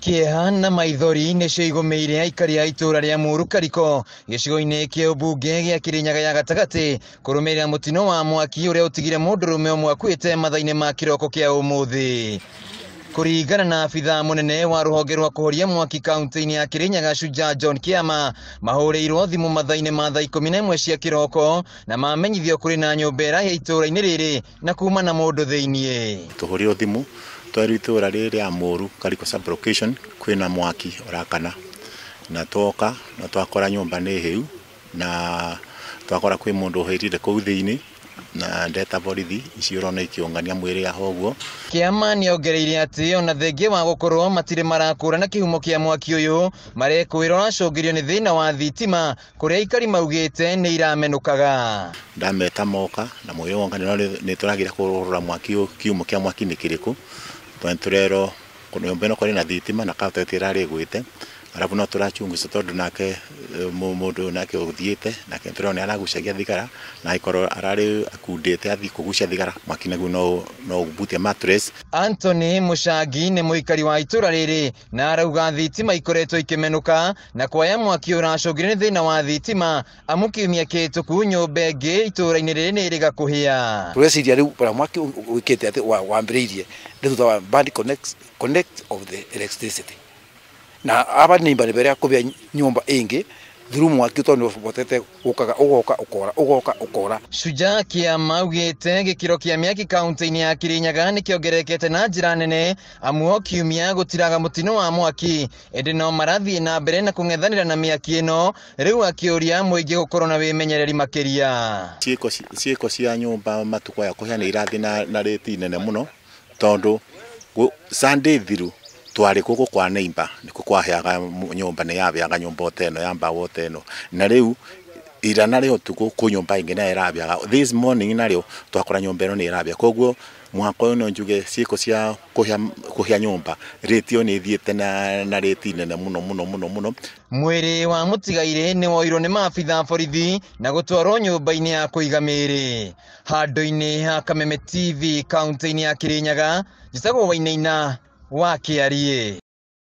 Kĩeha na maithori nĩcio igũmĩire aikari a itũũra rĩa Mũru Kariko gĩcigo-inĩ kĩa ũmbunge gĩa Kĩrĩnyaga ya gatagatĩ kũrũmĩrĩra mũtino wa mwaki ũrĩa ũtigire mũndũrũme ũmwe akuĩte mathaa-inĩ ma kĩroko kĩa ũmũthĩ. Kũringana na abithaa mũnene wa rũhonge rwa kũhoria mwaki kaunti-inĩ ya Kĩrĩnyaga Shujaa John Kĩama, mahũrĩirwo thimũ mathaa-inĩ ma thaa 11 cia kĩroko na mamenyithio kũrĩ na nyũmba ĩrahĩa itũũra-inĩ rĩrĩ na kuma na mũndũ thĩiniĩ. Tũhũrĩrwo thimũ twerwo itũũra rĩrĩ rĩa Mũru Kariko sub-location kwĩna mwaki ũrakana, na twoka na twakora nyũmba nĩ hĩu na twakora kwĩ mũndũ ũhĩrire kũu thĩiniĩ na ndeta borithi icio ũrona ikĩũngania mwĩrĩ haha ũguo. Kĩama nĩongereire atĩ ona thengia wa gũkorwo matirĩ marakũrana kĩhumo kĩa mwaki ũyũ, marekwĩrwo ũracũngĩrĩrio nĩ thĩna wa thitima kũrĩa aikari maugĩte nĩ iramenũkaga. Ndameta moka na mwĩrĩ wonganio nĩ tũrageria kũrora mwaki ũyũ kĩhumo kĩa mwaki nĩ kĩrĩkũ, tondũ tũrerwo nyũmba ĩno kũrĩ na thitima na carpet ĩrarĩ ĩgwĩte, arabu no tũrachunguza tondũ nake mũndũ ũyũ nake ũthiĩte nake tũrona aragucagia thigara na angĩkorwo ararĩ akundĩte athiĩ kũgucia thigara mwaki naguo no ũbutie mattress. Anthony Mũcangi nĩ mũikari wa itũũra rĩrĩ na arauga thitima ikoretwo ikĩmenũka na kwaya mwaki ũracũngĩrĩrio nĩ thĩna wa thitima amu kiumia kĩhĩtũku nyũmba ĩngĩ itũũra-inĩ rĩrĩ nĩ ĩrĩga kũhĩa. Tũreciria rĩu ũrĩa mwaki wĩkĩte atĩ wambĩrĩirie nĩ thutha wa bad connect of the electricity na aba nĩ mbere ya kũbĩa nyũmba ĩngĩ through mwaki tondũ ũbotete gũkaga ũgoka ũkora ũgoka ũkora. Shujaa Kĩama augĩte gĩkĩro kĩa mĩaki kaunti-inĩ ya Kĩrĩnyaga nĩkĩongererekete na njĩra nene amu o kiumia gũtiraga mũtino wa mwaki, ĩndĩ no marathiĩ na mbere na kũng'ethanĩra na mĩaki ĩno, rĩu akĩũria mũingĩ gũkorwo na wĩmenyereri makĩria. Ciĩko cia nyũmba matukũ aya kũhĩa nĩ irathiĩ na rĩti nene mũno tondũ Sunday thiru twarĩ gũkũ kwa neighbor nĩkuo kwaheaga nyũmba nĩ yabĩaga nyũmba o ta ĩno ya mbaũ o ta ĩno, na rĩu ira narĩo ũtukũ kwĩ nyũmba ĩngĩ nayo ĩrabĩaga, this morning narĩo twakora nyũmba ĩno nĩ ĩrabĩa, koguo mwaka ũyũ no njuge ciĩko cia kũhĩa nyũmba rĩti ĩyo nĩ ĩthiĩte na rĩti nene mũno mũno mũno mũno. Mwĩrĩ wa mũtigairĩ nĩ woirwo nĩ maabithaa borithi na gũtwarwo nyũmba-inĩ ya kũiga mĩĩrĩ. Handũ-inĩ ha Kameme TV kaunti-inĩ ya Kĩrĩnyaga, njĩtagwo Wainaina wa Kĩariĩ.